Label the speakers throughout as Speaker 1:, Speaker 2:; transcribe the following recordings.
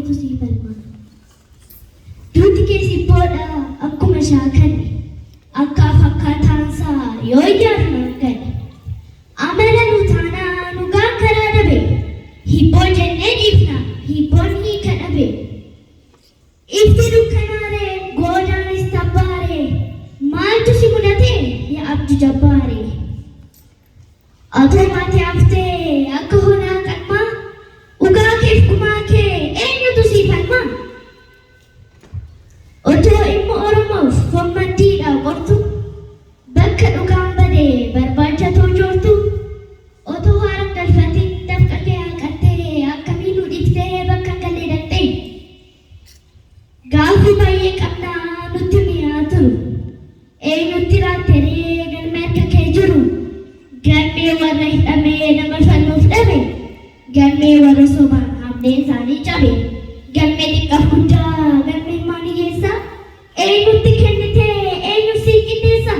Speaker 1: eenyutu sii falma? Duuti kee sibboodha akkuma shaakalli. Akkaaf akkaataansaa yoo ijaaf hin. Amala nu taanaa dhugaan karaa dhabe. Hibboo jennee dhiifna hibboon hiika dhabe. Ifti dukkanaaree goodaanis tabbaaree maaltu si mudate yaa Abdu Jabbaaree? Atoo baatee haftee akka hoolaa qalmaa dhugaa keef gumaa kee eenyutu sii falmaa? Otoo ilma Oromoof foon qortu bakka dhugaan bade barbaacha joortu otoo haara hin galfatin dafqa kee haqattee akkamii nu dhiiftee bakka hin galle dhaqxee? Gaaffii baay'ee qabnaa nutti mi'aa turu. Eenyutti raatteree galmee harka kee jiru? Galmee warra hidhamee nama falmuuf dhabe. Galmee warra sobaan hamleen isaanii cabe. Galmee xiqqaaf guddaa galmee maali geessa? Eenyutti kennitee eenyu sii qindeessa?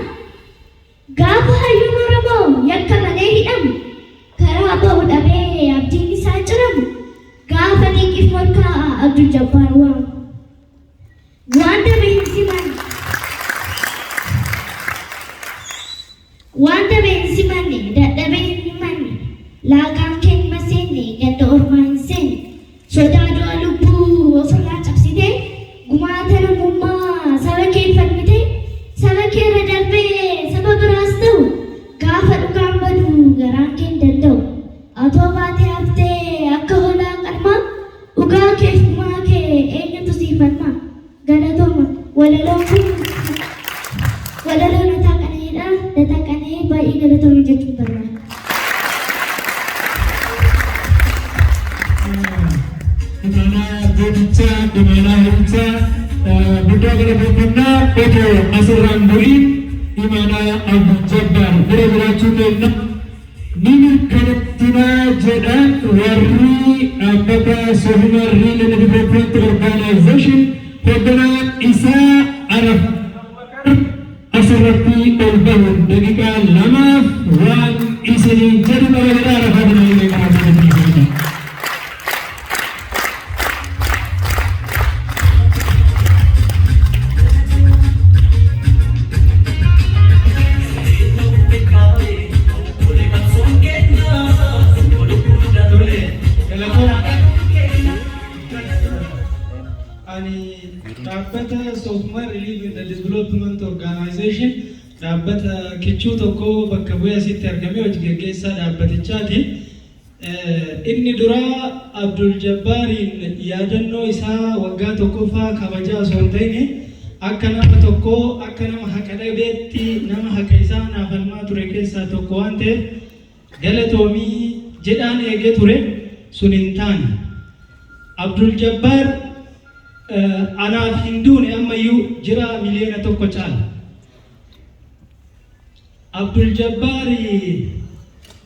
Speaker 1: Gaafa hayyuun Oromoo yakka malee hidhamu karaa ba'u dhabee abdiin isaa ciramu gaafa xiiqiif morkaa Abdul Jabbaar waamu. Waan dabe hin simanne. Waan dabe hin simanne dadhabee hin himanne laaqaan kee hin maseenne ganda ormaa hin seenne sodaa du'a lubbuu ofirraa cabsitee gumaata namummaa saba kee falmitee saba kee irra darbee saba biraas ta'u gaafa dhugaan badu garaan kee hin danda'u. Atoo baatee haftee akka hoolaa qalmaa dhugaa keef gumaa kee eenyutu sii falmaa? Galatooma. Walaloon kun walaloo Lataa Qana'eedha. Lataa Qana'ee baay'ee galatoomi jechuun barbaada.
Speaker 2: Imaanaa gootichaa, imaanaa hirichaa guddaa galateeffannaa. Otoo asirraan bu'iin imaanaa Abdul Jabbaar bira jiraachuu keenya ni mirkaneessinaa jedha warri dhaabbata Soofumar Real and Development Organization hoogganaa isaa Araf asirratti ol bahuun daqiiqaa 2f waan isinii jedhu qaba jedha. Arafaa Dinaalee karaa.
Speaker 3: Galatooma. Ani dhaabbata Soofumar Relief and Development Organization, dhaabbata kichuu tokko bakka bu'ee asitti argamee hojii gaggeessaa dhaabbatichaati. Inni duraa Abdul Jabbaariin yaadannoo isaa waggaa tokkoffaa kabajaa osoo hin ta'in akka nama tokkoo, akka nama haqa dhabeetti, nama haqa isaa naaf falmaa ture keessaa tokko waan ta'eef galatoomii jedhaan eegee ture, sun hin taane. Abdul Jabbaar anaaf hin duune, ammayyuu jira, 1 miliyoona caala. Abdul Jabbaar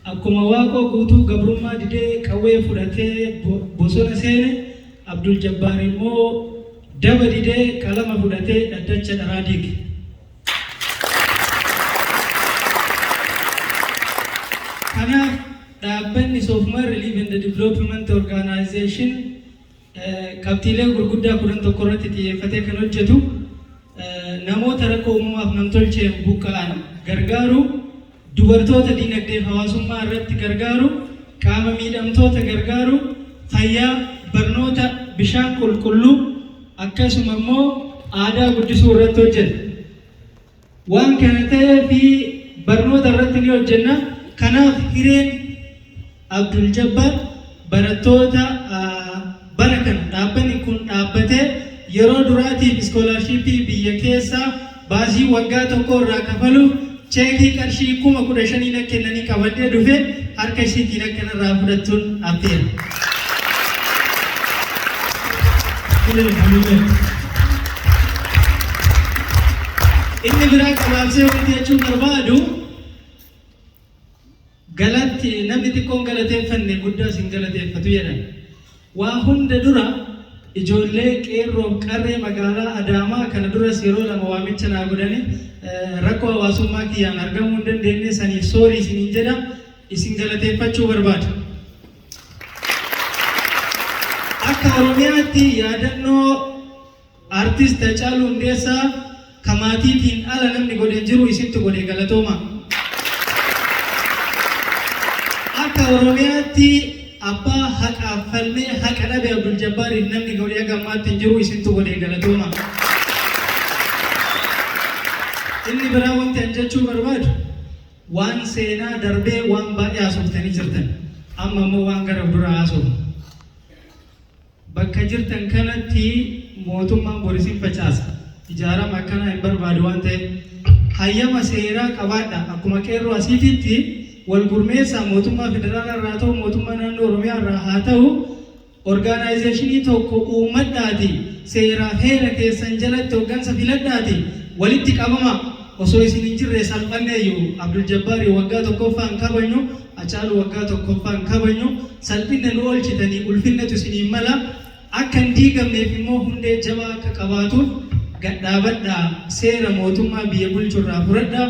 Speaker 3: akkuma Waaqoo Guutuu gabrummaa didee qawwee fudhatee bosona seene, Abdul Jabbaar immoo daba didee qalama fudhatee dhaddacha dharaa diige. Kanaaf dhaabbanni Soofumar Relief and Development Organization qabxiilee gurguddaa 11 irratti xiyyeeffatee kan hojjetu namoota rakkoo uumamaaf namtolcheen buqqa'an gargaaru, dubartoota dinagdeef hawaasummaa irratti gargaaru, qaama miidhamtoota gargaaru, fayyaa, barnoota, bishaan qulqulluu, akkasuma immoo aadaa guddisuu irratti hojjeta. Waan kana ta'ee fi barnoota irratti ni hojjenna. Kanaaf hireen Abdul Jabbaar barattoota bara kana dhaabbanni kun dhaabbatee yeroo duraatiif scholarshipii biyya keessaa baasii waggaa tokko irraa kafaluuf cheekii qarshii 15,000 akka kennanii qabadhee dhufe harka ishiitiin akka narraa fudhattuun affeera. Inni biraa gabaabsee wanti jechuun barbaadu, galatti namni xiqqoon galateeffanne guddaas hin galateeffatu jedhan. Waa hunda dura ijoollee qeerroof qarree magaalaa Adaamaa kana duras yeroo lama waamicha naa godhani rakkoo hawaasummaa kiyyaan argamuu hin dandeenye saniif sorry isiniin jedha, isin galateeffachuu barbaada. Akka Oromiyaatti yaadannoo Artist Hacaaluu Hundeessaa ka maatiitiin ala namni godhe hin jiru, isintu godhe, galatooma. Akka Oromiyaatti abbaa haqaaf falmee haqa dhabe Abdul Jabbaariif namni godhe haga ammaatti hin jiru, isintu godhe, galatooma. Inni biraa wanti an jechuu barbaadu, waan seenaa darbee waan baay'ee haasoftanii jirtan. Amma immoo waan gara duraa haasofna. Bakka jirtan kanatti mootummaan bor isin facaasa. Ijaarama akkanaa hin barbaadu waan ta'eef, hayyama seeraa qabaadha. Akkuma qeerroo asiititti wal gurmeessaa, mootummaa federaalaa irraa haa ta'u, mootummaa naannoo Oromiyaa irraa haa ta'u, organization tokko uummadhaati, seeraaf heera keessan jalatti hoggansa filadhaati walitti qabama. Osoo isin hin jirre salphanneeyyu. Abdul Jabbaarii waggaa tokkoffaan kabajnu, Hacaaluu waggaa tokkoffaan kabajnu, salphinna nu oolchitanii, ulfinnatu isiniin mala. Akka hin diigamneef immoo hundee jabaa akka qabaatuuf gadhaabadhaa, seera mootummaa biyya bulchurraa fudhadhaa,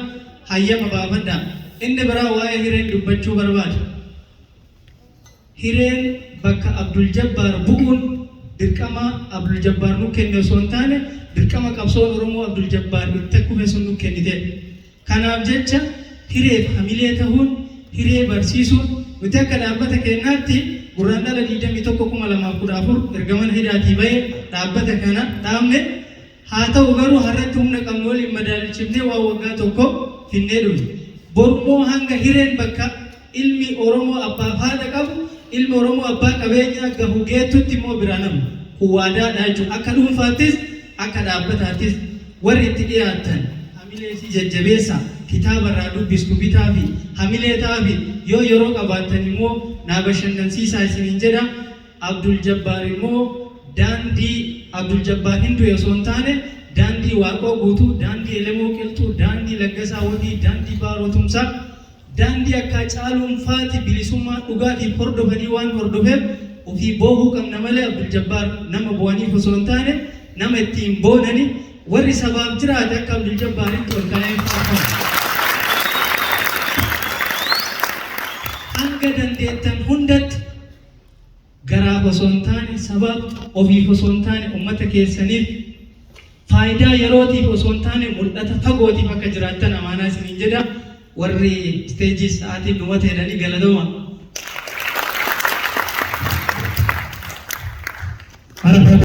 Speaker 3: hayyama baafadhaa. Inni biraa waa'ee Hireen dubbachuu barbaada. Hireen bakka Abdul Jabbaar bu'uun dirqama Abdul Jabbaar nu kenne osoo hin taane, dirqama qabsoon Oromoo Abdul Jabbaar itti kufe sun nu kenniteedha. Kanaaf jecha Hireef hamilee tahuun, Hiree barsiisuun, nuti akka dhaabbata keenyaatti Gurraandhala 21, 2014 erga mana hidhaatii bahee dhaabbata kana dhaabne. Haa ta'u garuu har'atti humna qabnu waliin madaalchifnee waan waggaa tokko finnee dhufne. Borummoo hanga Hireen bakka ilmi Oromoo abbaaf haadha qabu, ilmi Oromoo abbaa qabeenyaa gahu geettutti immoo biraa namna. Kun waadaadha jechuudha. Akka dhuunfaattis akka dhaabbataattis warri itti dhiyaattan hamilee isii jajjabeessa, kitaaba irraa dubbistu bitaafi, hamilee ta'aafi, yoo yeroo qabaattan immoo naa bashannansiisaa isiniin jedha. Abdul Jabbaar immoo daandii Abdul Jabbaar hin du'e osoo hin taane, daandii Waaqoo Guutuu, daandii Elemoo Qilxuu, daandii Laggasaa Wagii, daandii Baaroo Tumsaa, daandii akka Hacaaluun faati bilisummaa dhugaatiif hordofanii waan hordofeef ofii boohuu qabna malee, Abdul Jabbaar nama bu'aniif osoo hin taane nama ittiin boonani. Warri sabaaf jiraate akka Abdul Jabbaaritti ol ka'ee faarfama. Hanga dandeettan hundatti garaaf osoo hin taane sabaaf, ofiif osoo hin taane ummata keessaniif, faayidaa yerootiif osoo hin taane mul'ata fagootiif akka jiraattan amaanaa isiniin jedha. Warri stage sa'aatiin dhumate jedhanii, galatooma.
Speaker 2: Arafa.